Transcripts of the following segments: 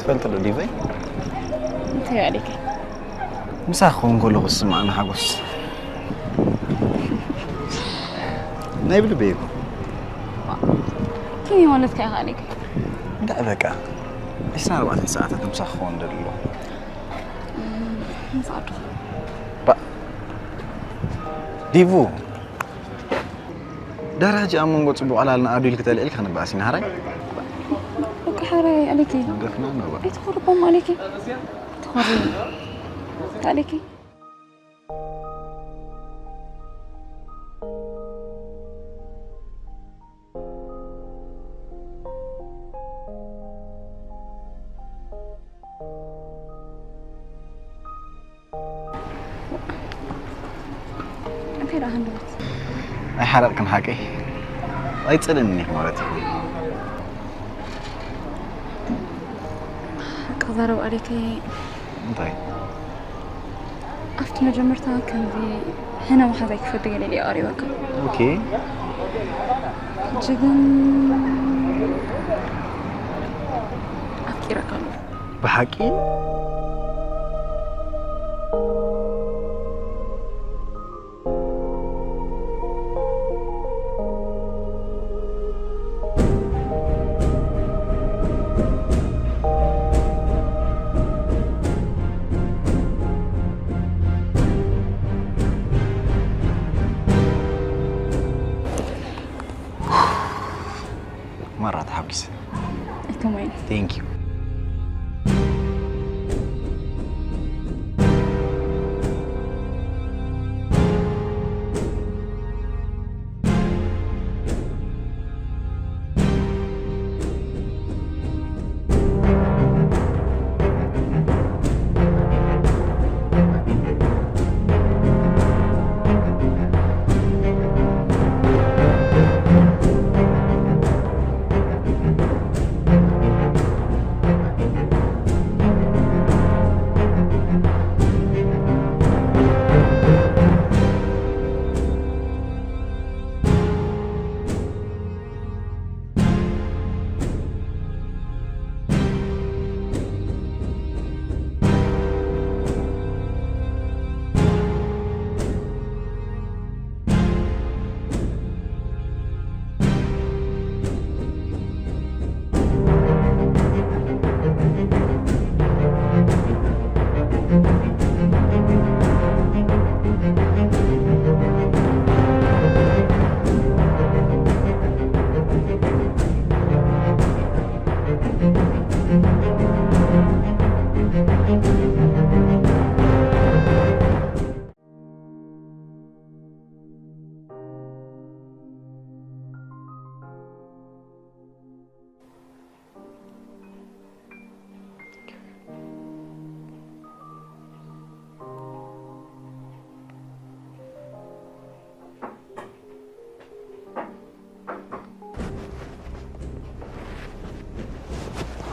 ፈልጥ ዶ ዲቨይ? እንታይ ኣሊከ? ምሳኺ ክኸውን ከለኹ ዝስምዓኒ ሓጎስ ናይ ብልበይ እኮ። ከመይ ማለትካ ኢኻ ኣሊከ? እንታይ በቃ ዕስራን ኣርባዕተን ሰዓታት ምሳኺ ክኸውን ደሊ ኣለኹ። ምስ ዓድኹ። ባ ዲቡ ዳራ ሕጂ ኣብ መንጎ ጽቡቕ ዕላልና ኣዱ ኢልኪ ተልዒልኪ ክንበኣስ ኢና ሓራይ። በቃ ሓራይ ኣሊከ። ደፍና ነው። ኣይትኾርቦም ኣሊከ። ትኾሪ ኣሊከ። እንታይ ደኣ ሃንደበት? ኣይሓረቕክን ሓቀይ። ኣይጸልእን እኒኽ ማለት እዩ። ክዛረብ ኣሊከ። እንታይ? ኣብቲ መጀመርታ ከምዚ ሕነ መሓዛይ ክፈዲ ገለ ኢለ ቀሪበካ። ኦኬ። ሕጂ ግን ኣፍቂረካ ኣለኹ። ብሓቂ? መራ ተሓጒሰ። ኣይተማይን። Thank you።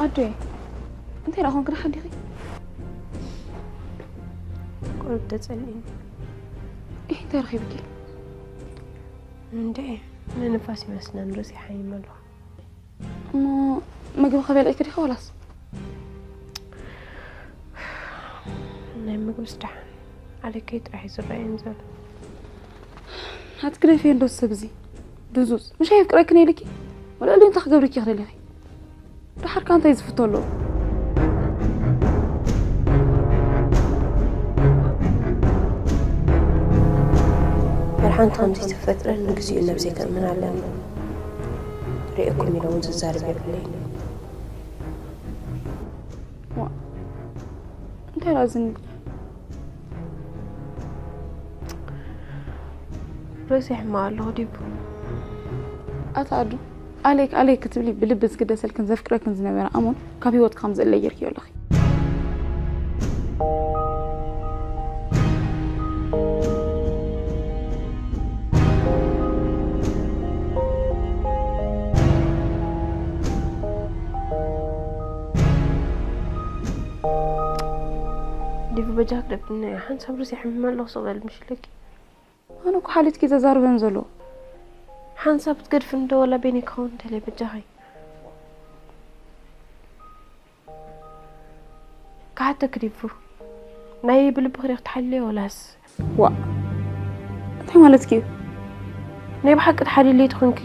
ኣዶይ፣ እንታይ ደኣ ኮንኪ? ደሓን ዲኺ? ቁሩብ ተጸሊእኒ። እህ፣ እንታይ ረኺብኪ? እንዴ፣ ንንፋስ ይመስለን ርእሲ ሓይም ኣለኹ። እሞ ምግቢ ከበልዕኪ ዲኺ ዋላስ? ናይ ምግብስ ደሓን፣ ዓሌከይ ጥራሕ እዩ ዝረኣየኒ ዘሎ። ኣትግደፍዮ እንዶ ሰብ እዚ ድዙዝ። ምሽ ኣየፍቅረክን ኢልኪ? ወላ ልእንቲ ክገብርኪ ክደሊኺ? ደሓር ከ እንታይ ዝፍቶ ኣለዎ? ብርሃን ከምዚ ተፈጥረ ንግዚኡ ነብሰይ ከእምን ኣለኒ። ርእየኩም ኢለ እውን ዝዛረብ የብለይን። ዋ፣ እንታይ ደኣ ዝንብል? ርእሰይ ሕማቕ ኣለኹ ዲቡ። ኣታ ኣዱ፣ ኣሌክ ኣሌክ ክትብሊ ብልቢ ዝግደሰልክን ዘፍቅረክን ዝነበረ ኣሞን ካብ ህይወትኪ ከም ዝእለ ጌርክዮ ኣለኺ። ዲቡ በጃክ ደብድነ ሓንሳብ ርእሰይ ሕምም ኣለኹ ስቕ በል ምሽ ኢለኪ። ኣነ እኮ ሓሊትኪ ዘዛርበን ዘሎ። ሓንሳብ ትገድፍኒ ዶ ወላ በይነይ ክኸውን ደልየ በጃኺ። ክሓተኪ ዲቡ፣ ናይ ብልቢ ክሪኽ ትሓልዮ ወላስ? ዋ፣ እንታይ ማለትኪ እዩ? ናይ ብሓቂ ትሓልይለይ ትኾንኪ፣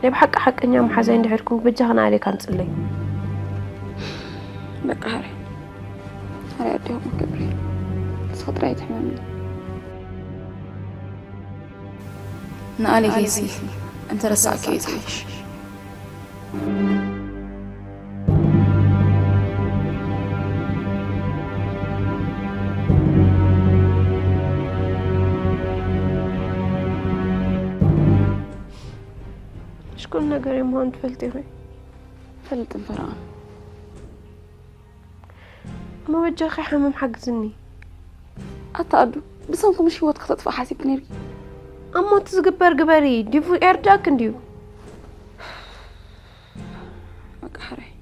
ናይ ብሓቂ ሓቀኛ መሓዛይ እንድሕር ኮንኪ፣ በጃኺ ንኣሌክ ኣምጽለይ። በቃ፣ ሃሪ፣ ሃሪ፣ ኣዲኹም ክብሪ፣ ንስኺ ጥራይ ትሕመምኒ። ንኣሌክ ሲ እንተረሳዕኪ እዩ ዝሓይሽ። ሽኩል ነገር እዩ ምዃኑ ትፈልጢ ኢኺ። ፈልጥን ፈረቓን። እሞ በጃኺ ሓመም ሓግዝኒ። ኣታ ኣዱ፣ ብሰንኩ ምሽ ህይወት ከተጥፍእ ሓሲብኪ ነይርኪ። እሞ እቲ ዝግበር ግበሪ፣ ዲቡ የርዳእክ እንድዩ። በቃ ሕራይ።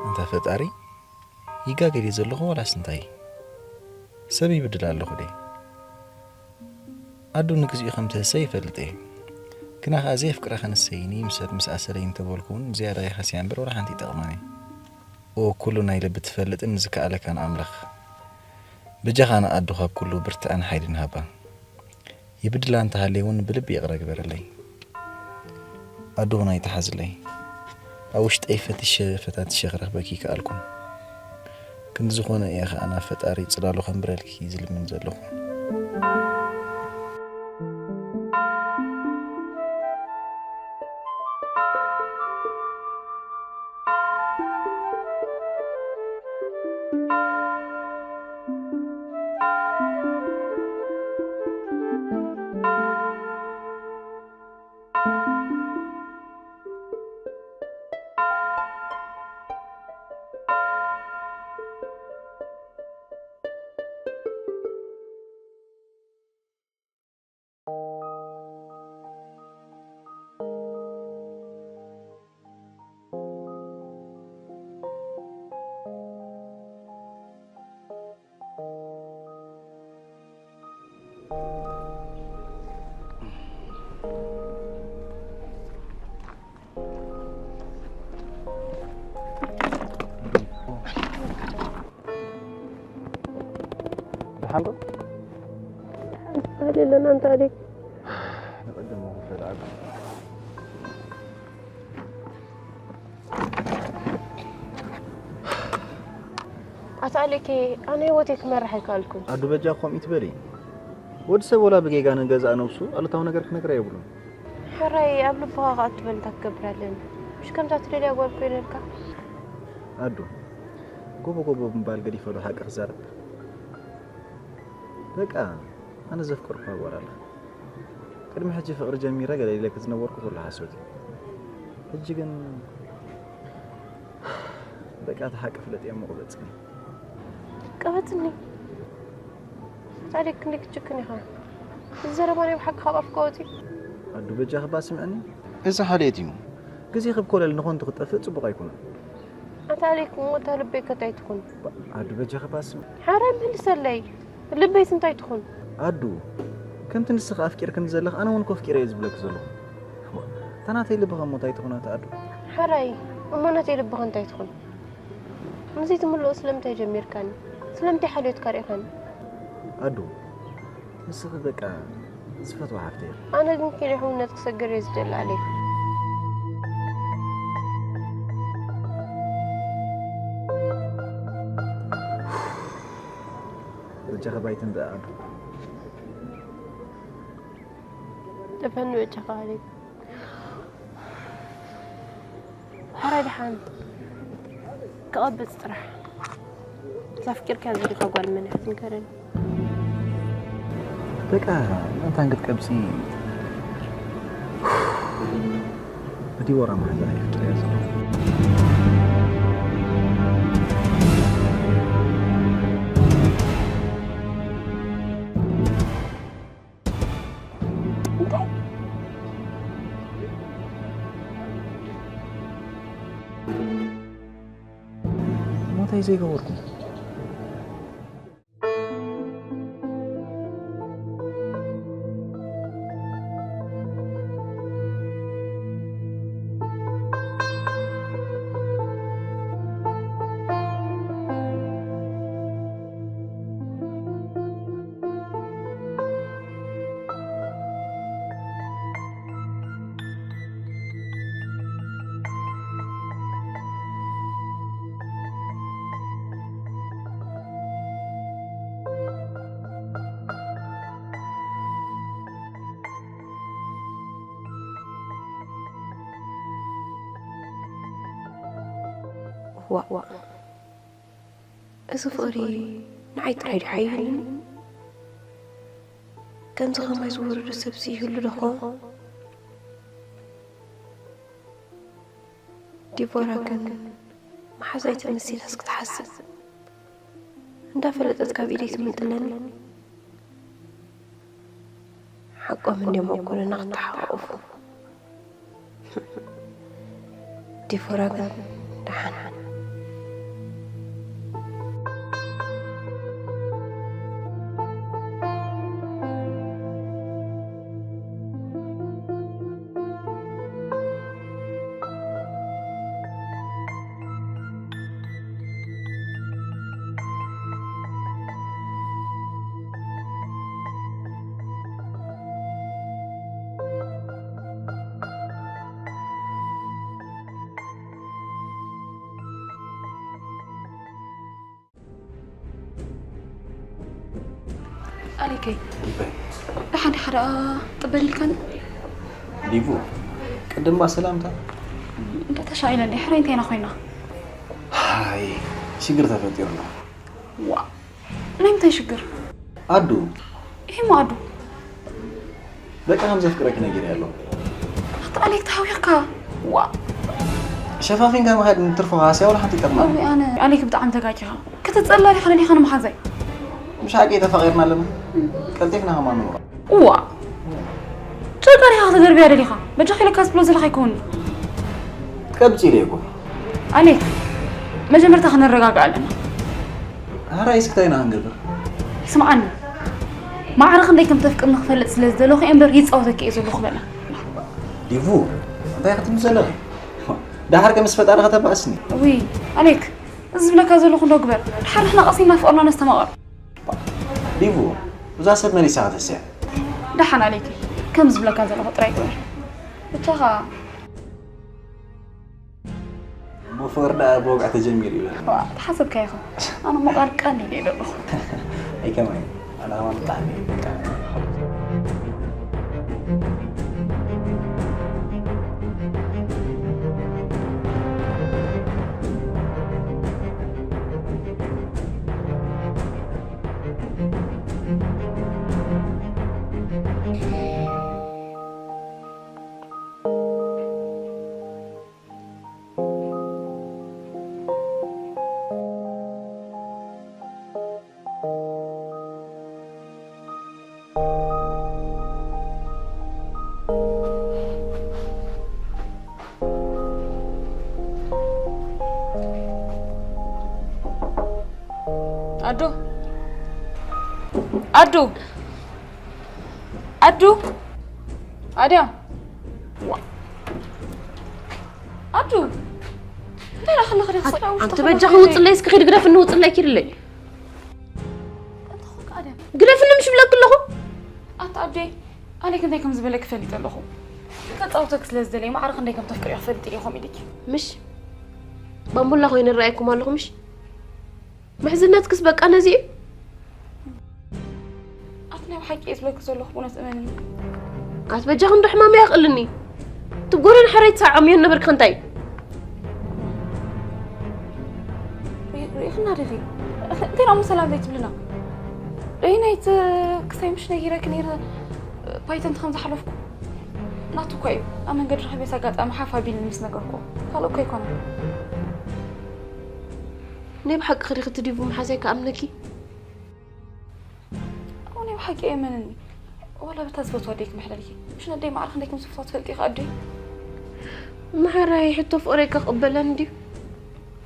ኣንታ ፈጣሪ፣ ይጋገ ድየ ዘለኹ ዋላስ እንታይ? ሰብ ይብድል ኣለኹ ድየ? ኣዱ ንግዚኡ ከም ትህሰ ይፈልጥ እየ። ግና ኸኣ ዘየፍቅራ ከንሰይኒ ምስ ሰብ ምስ ኣሰረይ እንተበልኩ እውን ዝያዳ ይሃስያ እምበር ወላ ሓንቲ ይጠቕማኒ። ኦ ኩሉ ናይ ልቢ ትፈልጥን ዝከኣለካን ኣምላኽ፣ በጃኻ ንኣዱ ካብ ኩሉ ብርትዐን ሓይልን ሃባ። ይብድላ እንተሃልየ እውን ብልቢ ይቕረ ግበረለይ። ኣዱ እውን ኣይትሓዝለይ። ኣብ ውሽጠይ ፈቲሸ ፈታቲሸ ክረኽበኪ ይከኣልኩን። ክንዲ ዝኾነ እየ ኸኣ ናብ ፈጣሪ ጽላሉ ከንብረልኪ ዝልምን ዘለኹ። ደሓን ዶ? ደሓን ዝበሃል የለን፣ ኣንታ ኣሌክ። ንቐደም እኮ ይፈልዓሉ። ኣታ ኣሌኬ፣ ኣነ ህይወተይ ክመርሕ ኣይከኣልኩን። ኣዱ በጃ ከምኡ ትበሊ። ወዲ ሰብ ወላ ብጌጋ ንገዛእ ነብሱ ኣሉታዊ ነገር ክነግራ የብሉን። ሕራይ ኣብ ልብኻ ከኣ ትበል እንታይ ክገብር ኣለኒ? ምሽ ከምታ ትደልያ ጓል ኮይነልካ? ኣዱ፣ ጎቦ ጎቦ ብምባል ገዲፈ ዶ ሓቂ ክዛረብ? በቃ፣ ኣነ ዘፍቀርኩዋ ጓል ኣላ። ቅድሚ ሕጂ ፍቕሪ ጀሚረ ገለ ኢለኪ ዝነበርኩ ኩሉ ሓሶት እዩ። ሕጂ ግን በቃ እቲ ሓቂ ፍለጥዮ እሞ ቅበጽኒ። ቅበጽኒ? ታዲያ ክንደይ ክትጭክን ኢኻ? እዚ ዘረባ ናይ ብሓቂ ካብ ኣፍካ ወጺኡ? ኣዱ በጃኺ እባ ስምዕኒ። እዚ ሓልዮት እዩ። ግዜኺ ብኮለል ንኾንቱ ክጠፍእ ጽቡቕ ኣይኮነን። ኣታ ኣሌክ እሞ እታ ልበይ ከ እንታይ ትኹን? ኣዱ በጃኺ እባ ስምዕኒ። ሓራይ መልሰለይ። ልበይስ እንታይ ትኹን? ኣዱ፣ ከምቲ ንስኺ ኣፍቂርክኒ ዘለኽ ኣነ እውን እኮ ኣፍቂረ እየ ዝብለኪ ዘለኹ። እሞ እታ ናተይ ልቢ ከ እሞ እንታይ ትኹን ኣታ ኣዱ? ሓራይ እሞ ናተይ ልብኻ እንታይ ትኹን? ንዘይትምልኦ ስለምንታይ ጀሚርካኒ? ስለምንታይ ሓልዮትካ ርኢኻኒ? ኣዱ ንስኺ በቃ ዝፈትዋ ሓፍተይ ኢኺ። ኣነ ግን ኪድ ሕውነት ክሰግር እየ ዝደሊ ኣሌክ። በጃኺ ባይትን ደኣ ኣዱ። ደፈኒ በጃኻ ኣሌክ። ሕራይ ደሓን ክቐብጽ ጥራሕ። እዛ ኣፍቂርካያ ዘለኻ ጓል መን እያ ክትንገረኒ? በቃ ምእንታን ክትቀብጺ ብዲቦራ መሓዛ እየ ክጥርያ ዘለኹ። እንታይ ሞታይ ዘይገበርኩም? ዋእ ዋእ፣ እዚ ፍቕሪ ንዓይ ጥራይ ድዩ ሓይሉኒ? ከምዚ ኸማይ ዝወረዶ ሰብሲ ይህሉ ዶ ኾን? ዲቦራ ግን መሓዛይ ተመሲላስ ክትሓስብ እንዳፈለጠት ካብ ኢደይ ትምንጥለኒ። ሓቆም እንድዮም ኣኮለና ክተሓቋቑፉ። ዲቦራ ግን ደሓን። ኣሌከይ፣ ደሓን ዲኻ ደኣ ጥበል ኢልካኒ? ዲቡ፣ ቅድም ባ ሰላምታ። እንታይ ተሻኢለ እንዴ? ሕራይ እንታይ ኢና ኮይና? ሃይ፣ ሽግር ተፈጢሩና። ዋ፣ ናይ ምንታይ ሽግር? ኣዱ፣ ይሄ ማዱ በቃ ከም ዘፍቅረኪ ነጊረያ ኣለኹ። ኣታ ኣሌክ ተሃዊኽካ። ዋ፣ ሸፋፊንካ ምኻድ ንትርፎ ሃስያ ወላ ሓንቲ ይጠቕመና። ኣዊ ኣነ ኣሌክ ብጣዕሚ ተጋጊኻ። ክትጸላ ዲኻ ነዲኻ ንመሓዛይ? ምሽ ሓቂ ተፋቒርና ኣለና። ቀልጢፍና ከማን ንምሮ። እዋ፣ ጨርቃ ዲኻ ክትደርብያ ደሊኻ? በጃኺ ኢለካ ዝብሎ ዘለኻ ኣይከውንን። ቀብጺ ኢለ እኮ። ኣሌክ፣ መጀመርታ ክንረጋጋእ ኣለና። ሃራይ ስክታይና ክንገብር። ስምዓኒ፣ ማዕረ ክንደይ ከም ተፍቅርኒ ክፈልጥ ስለ ዝደለኹ እየ እምበር ይጻወተኪ እየ ዘለኹ በላ። ዲቡ፣ እንታይ ክትብል ዘለኺ? ደሓር ከ ምስ ፈጣሪ ከተባእስኒ? ውይ፣ ኣሌክ፣ እዚ ዝብለካ ዘለኹ እንዶ ግበር። ድሓር ንሕና ቀሲምና ፍቕርና ነስተማቕር። ዲቡ፣ እዛ ሰብ መሊሳ ከተስያ። ደሓን ኣሌክ፣ ከም ዝብለካ ዘለኹ ጥራይ ግበር። ብቻኻ እሞ ፍቕሪ ደኣ ብወግዒ ተጀሚሩ ይበል። ዋ፣ ተሓሰብካ ኢኻ። ኣነ እሞ ቃል ቃል ኢለ ኣለኹ። ኣይከማይ፣ ኣነ ኣማን ብጣዕሚ እየ በቃ። ኣዶ፣ ኣዶ፣ ኣዱ ኣድያ ዋ ኣዱ እንታይ ደኣ ከለኺ ዲኺ ትስዕሪ? ኣንቲ በጃኺ ውፅለይ እስኪ ኺድ ግደፍኒ ውፅለይ ኪድለይ እንታይ ኾንካ ኣድያ? ግደፍኒ ምሽ ብለኪ ኣለኹ ኣታ ኣደይ ኣሌክ እንታይ ከም ዝበለኪ ፈሊጠ ኣለኹ ከፃውተኪ ስለ ዝደለየ ማዕረ ክንደይ ከም ተፍቅርዮ ክፈልጥ ኢለ ኢኹም ኢልኪ ምሽ ባምቡላ ኮይኑ ይረኣየኩም ኣለኹ ምሽ ምሕዝነትክስ በቃ ነዚ እዩ ኣቲ ናይ ብሓቂ እየ ዝብለኪ ዘለኹ ብእውነት እመንኒ ኣት በጃኺ እንዶ ሕማም ይኣኽእልኒ ትጎረን ሓረይ ትሰዓዖም እዮ ነበርኪ እንታይ ርኢኽና ደፊ እንታይ ደሞ ሰላም ዘይትብልና ደይናይት ክሳይ ምሽ ነጊረኪ ነይረ ፓይተንቲ ከም ዝሓለፍኩ ናቱ እኳ እዩ ኣብ መንገዲ ረኸቤስ ኣጋጣሚ ሓፍ ኣቢልኒ ምስ ነገርኩ ካልእ እኳ ኣይኮነን ናይ ብሓቂ ክሪኽቲ ዲቡ መሓዛይ ክኣምነኪ ኣነ ብሓቂ እየ መነኒ ዋላ በታ ዝፈትዋ ደይ ክምሕለልኪ ምሽ ነደይ ማዕረ ክንደይ ከም ዝፈትዋ ትፈልጢ ኢኻ ኣደይ መሓራይ ሕቶ ፍቕረይ ከቕበለን ድዩ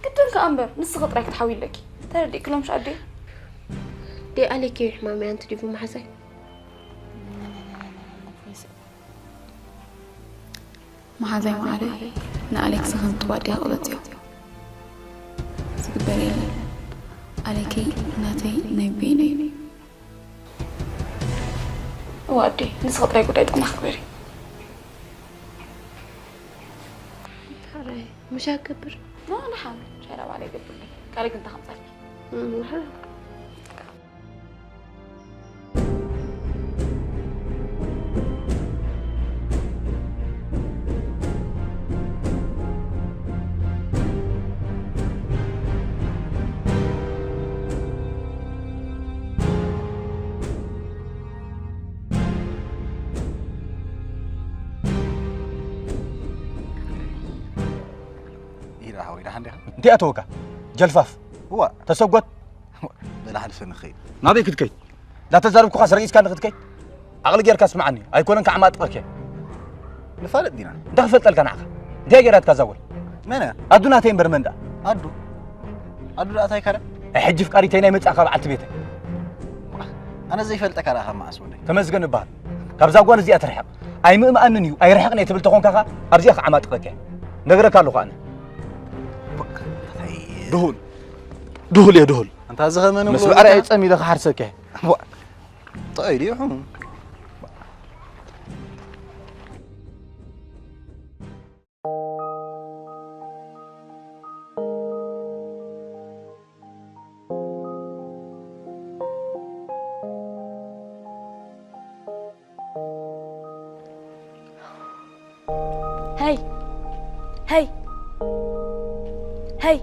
ግድን ከኣ እምበር ንስኺ ጥራይ ክትሓዊ ኣለኪ ተረዲእኪ ሎምሽ ኣደይ ደይ ኣለኪ ሕማመይ ኣንቲ ዲቡ መሓዛይ መሓዛይ መዓረይ ንኣሌክስ ከም ትዋዲ ክቕበጽዮ ዝግበር የለን ኣሌከይ ናተይ ናይ በይነይ እዋ ኣደይ ንስኺ ጥራይ ጉዳይ ጥቕማ ክበሪ ሓራይ ምሻ ክገብር ንሓን ሻይ ላባለ ይገብርኒ ካልእ ግን ተኸምፀልኪ ኢዳ ሓወይ ደሓን ዲኻ? እንታይ ኣተወካ ጀልፋፍ እዋ ተሰጎት በላ ሓልፈ ንኸይድ ናበይ ክትከይድ እንዳተዛረብኩኻ ስርኢስካ ንክትከይድ ዓቕሊ ጌርካ ስምዓኒ ኣይኮነን ከዓማጥቐከ ንፋለጥ ዲና እንታይ ክፈልጠልካ ንዓኻ እንታይ ገይራትካ እዛ ጓል መነ ኣዱ ናተይ እምበር መን ደኣ ኣዱ ኣዱ ደኣ እንታይ ካረ ሕጂ ፍቃሪተይ ናይ መጻእካ በዓልቲ ቤተይ ኣነ ዘይፈልጠካ ደኣ ካብ መዓስ ወደይ ተመስገን እበሃል ካብዛ ጓል እዚኣ ትርሕቕ ኣይምእምኣንን እዩ ኣይርሕቕን እየ ትብል ተኾንካ ኸኣ ኣብዚኣ ክዓማጥቐካ እየ ነገረካ ኣለኹ ኣነ ድሁል ድሁል እየ ድሁል ኣንታ ዝኸመን ምስ ብዕራይ ጸሚለ ክሓርሰካ እየ ጥዑይ ድዩ ሕሙ Hey! Hey! Hey!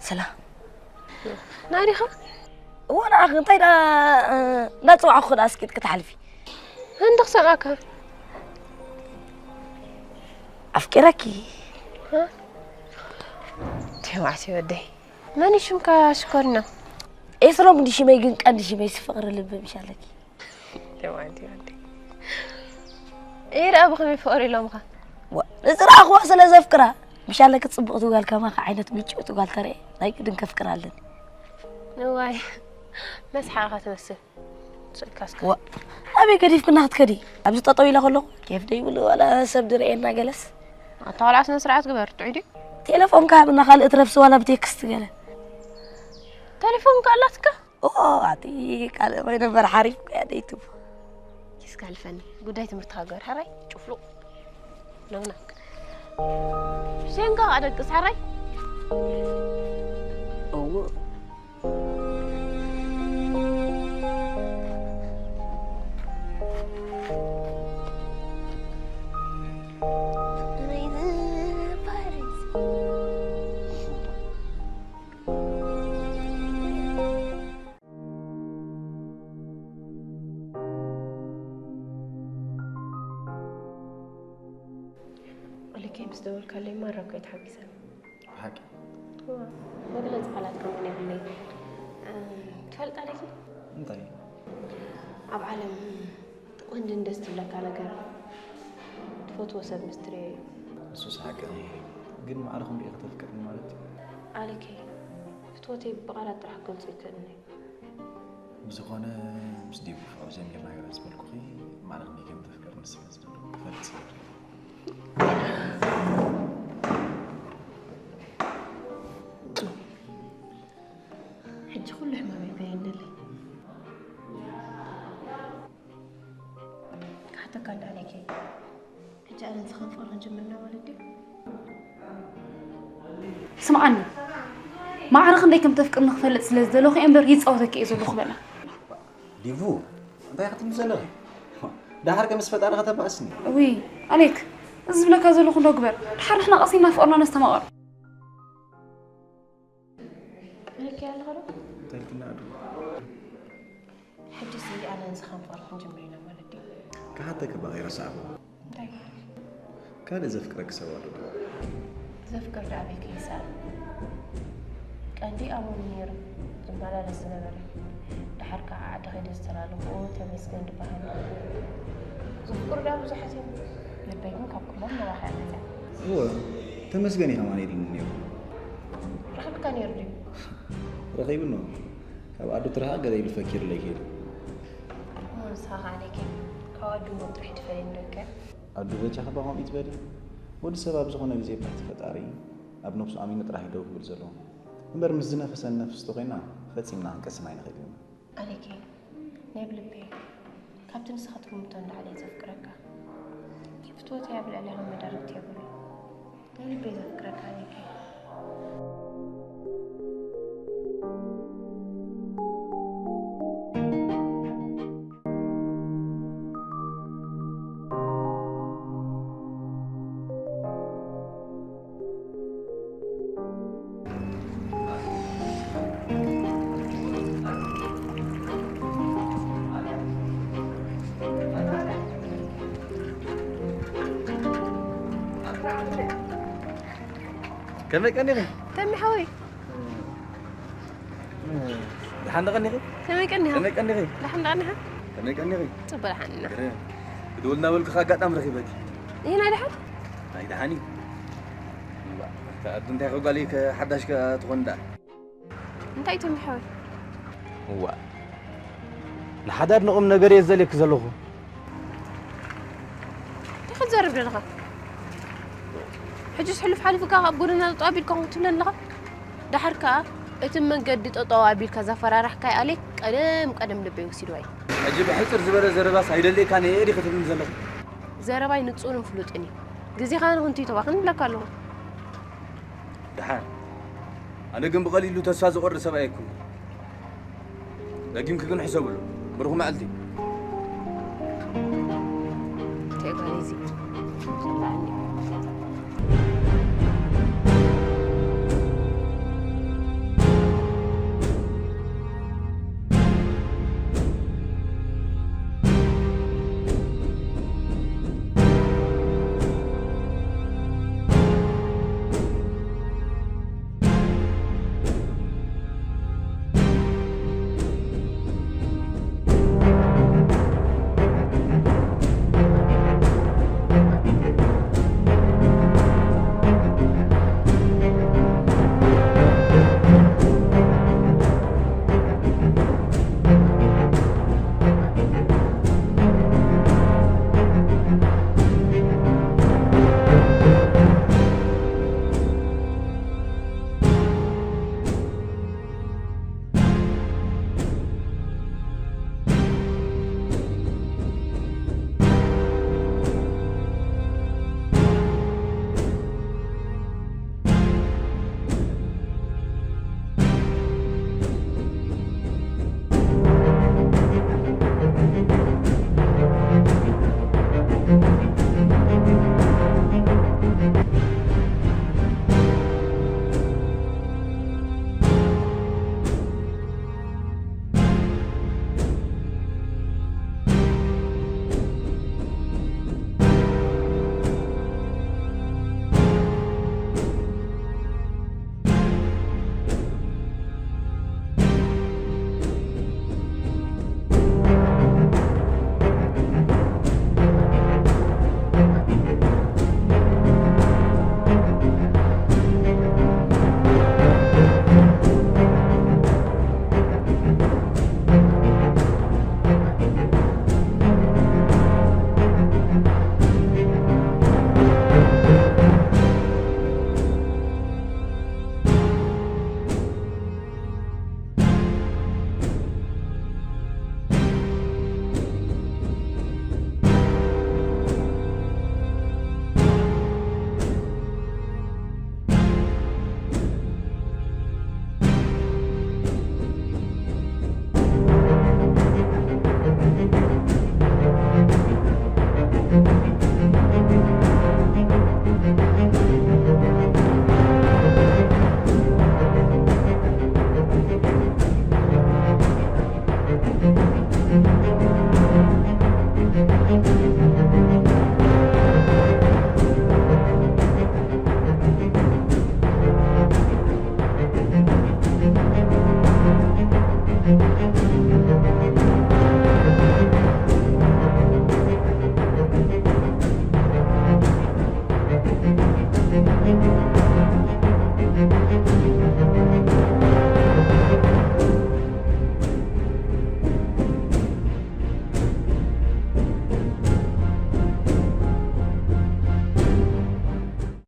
ሰላም ናይ ዲኻ እዋ ንዓኺ እንታይ ዳ እንዳፅዋዕኹ ዳ እስኪ ክትሓልፊ እንዲ ክሰምዓካ ኣፍቂረኪ ተባዕሲ ወደይ መን ሽምካ ሽኮሪና ኤስሮም እንዲ ሽመይ ግን ቀንዲ ሽመይ ስፍቕሪ ልቢ ምሻለኪ ተባዕሲ ወደይ ይርኣ ብኸመይ ፍቕሪ ኢሎምኻ ንዝረኣኽዋ ስለ ዘፍቅራ ምሻለኪ ፅቡቕቲ ጓል ከማኻ ዓይነት ምጭውቲ ጓል ተረየ ናይ ግድን ከፍቅራ ኣለኒ እዋይ መስሓቕኻ ትመስል ስእልካ እስከ ዋ ኣበይ ገዲፍክና ክትከዲ ኣብዚ ጠጠው ኢለ ከለኹ ኬፍ ደይብሉ ዋላ ሰብ ድርእየና ገለስ ኣታ ቆልዓ ስነ ስርዓት ግበር ጥዑይ ድዩ ቴሌፎንካ ሃብና ካልእ ትረፍሲ ዋላ ብቴክስት ገለ ቴሌፎንካ ኣላትካ ኦ ኣቲ ካልእ ኮይነ እምበር ሓሪፍ እኮ እያ ደይቱ ኪስካ ኣልፈኒ ጉዳይ ትምህርትካ ግበር ሕራይ ጭፍሉቕ ነግና ሸንጋ ኣደቅስ ሕራይ እዎ ልከይ ምስ ደወልካለይ ማራ እኮ እየ ተሓጒሰ ሓቂ መግለፂ ቃላት ከምኡ የብለይ ትፈልጣ ዲኺ እንታይ ኣብ ዓለም ቆንጅን ደስ ትብለካ ነገር ትፈትዎ ሰብ ምስ ትሪኦ እዩ እሱስ ሓቂ እዩ ግን ማዕረ ክንሪኦ ከተፍቅርኒ ማለት እዩ ኣልከይ ፍትወተይ ብቓላት ጥራሕ ክገልጾ ኣይክእልን እየ። ብዝኾነ፣ ምስ ዲቡ ፍቕሪ ጀሚርናዮ ዝበልኩኺ፣ ማዕረ ክንደይ ከም ተፍቅርኒ ስለ ዝደለኹ ክፈልጥ ስለ ዝደለኹ። ሕጂ ኩሉ ሕማመይ በየነለይ። ክሓተካ እንዳ ኣለኪ። ሕጂ ኣነ ንስኻ ፍቕሪ ክንጅምር ኢና ማለት ድዩ? ስምዓኒ፣ ማዕረ ክንደይ ከም ተፍቅርኒ ክፈልጥ ስለ ዝደለኹ እየ እምበር ይጻወተኪ እየ ዘለኹ በላ። ዲቡ፣ እንታይ ክትብሊ ዘለኺ? ደሓር ከ ምስ ፈጣሪ ከተባእስኒ? ውይ፣ ኣሌክ፣ እዚ ዝብለካ ዘለኹ እንዶ ግበር። ደሓር ንሕና ቀሲና ፍቕርና ነስተማቕር። መለኪያ ኣለኻ ዶ? እንታይ ኢልክና ዶ? ሕጂ እዚ ኣነ ንስኻን ፍቕሪ ክንጅምር ኢና ማለት ድዩ? ክሓተኪ እባ ከይረሳዕኩ። እንታይ? ካልእ ዘፍቅረኪ ሰብ ኣሎ ዶ? ዘፍቅር ደኣ ኣበይ ከይስኣል? ቀንዲ ኣብኡ ነይሩ ዝመላለስ ዝነበረ። ደሓር ከዓ ዓዲ ከይደ ዝተላለኹዎ ተመስገን ዝበሃል። ዘፍቅሩ ደኣ ብዙሓት እዮም። ልበይ ግን ካብ ኩሎም ነዋሕ እያ መፅያ። እወ፣ ተመስገን እዩ ከማን ኢሉኒ ነይሩ። ረኺብካ ነይሩ ድዩ? ረኺቡኒ። ካብ ዓዱ ትርሓቕ ገለ ኢሉ ፈኪርለይ ከይዱ። እሞ ንስኻ ከኣ ኣሌክ፣ ካብ ኣዱ ሞት ጥራሕ ትፈልየኒ ዶ ኢልካ? ኣዱ በጃኺ እባ ከምኡ ይትበሊ። ወዲ ሰብ ኣብ ዝኾነ ግዜ ብትሕቲ ፈጣሪ ኣብ ነብሱ ኣሚኑ ጥራሕ እዩ ደው ክብል ዘለዎ። እምበር ምስ ዝነፈሰን ነፍስ ተኾይና ፈጺምና ክንቀስን ኣይንኽእልን ኢና። ኣሌክ፣ ናይ ብልበይ ካብቲ ንስኻ ትግምቶ ንላዕሊ እየ ዘፍቅረካ። ፍትወተይ ኣብ ልዕሌኻ መዳርግቲ የብሉን። ናይ ልበይ ዘፍቅረካ ኣሌክ። ከመይ ቀኒኺ? ተሚ ሓወይ። ደሓን ዶ ቀኒኺ? ከመይ ቀኒኻ? ከመይ ቀኒኺ? ደሓን ዶ ቀኒኻ? ከመይ ቀኒኺ? ጽቡቕ ደሓን ኢና። ግርም። ክድውል እናበልኩ ኣጋጣሚ ረኺበኪ። ይህና ደሓን? ናይ ደሓን እዩ። እታ ኣዱ እንታይ ከጓሊ ሓዳሽ ከ ትኾን ደኣ? እንታይ ተሚ ሓወይ? እዋ። ንሓዳር ንቑም ነገር እየ ዘልየኪ ዘለኹ። እንታይ ክትዘርብ ዘለኻ? ሕጅስ ሕሉፍ ሓሊፉካ ካብ ጎደና ጠጠው ኣቢልካ ኹን ትብለኒ ኣለኻ? ደሓር ከኣ እቲ መንገዲ ጠጠው ኣቢልካ ዘፈራራሕካይ ኣሌክ ቀደም ቀደም ልበይ ወሲድዋ እዩ። ሕጂ ብሕጽር ዝበለ ዘረባስ ኣይደልየካን እየ ዲኺ ትብልኒ ዘለኺ? ዘረባይ ንጹርን ፍሉጥን እዩ። ግዜኻ ንኽንቱ ይተባኽን እብለካ ኣለኹ። ደሓን። ኣነ ግን ብቐሊሉ ተስፋ ዝቖርጥ ሰብ ኣይኩን። ደጊምኪ ግን ሕሰብሉ። ብሩኽ መዓልቲ። እንታይ ጓል እዚ?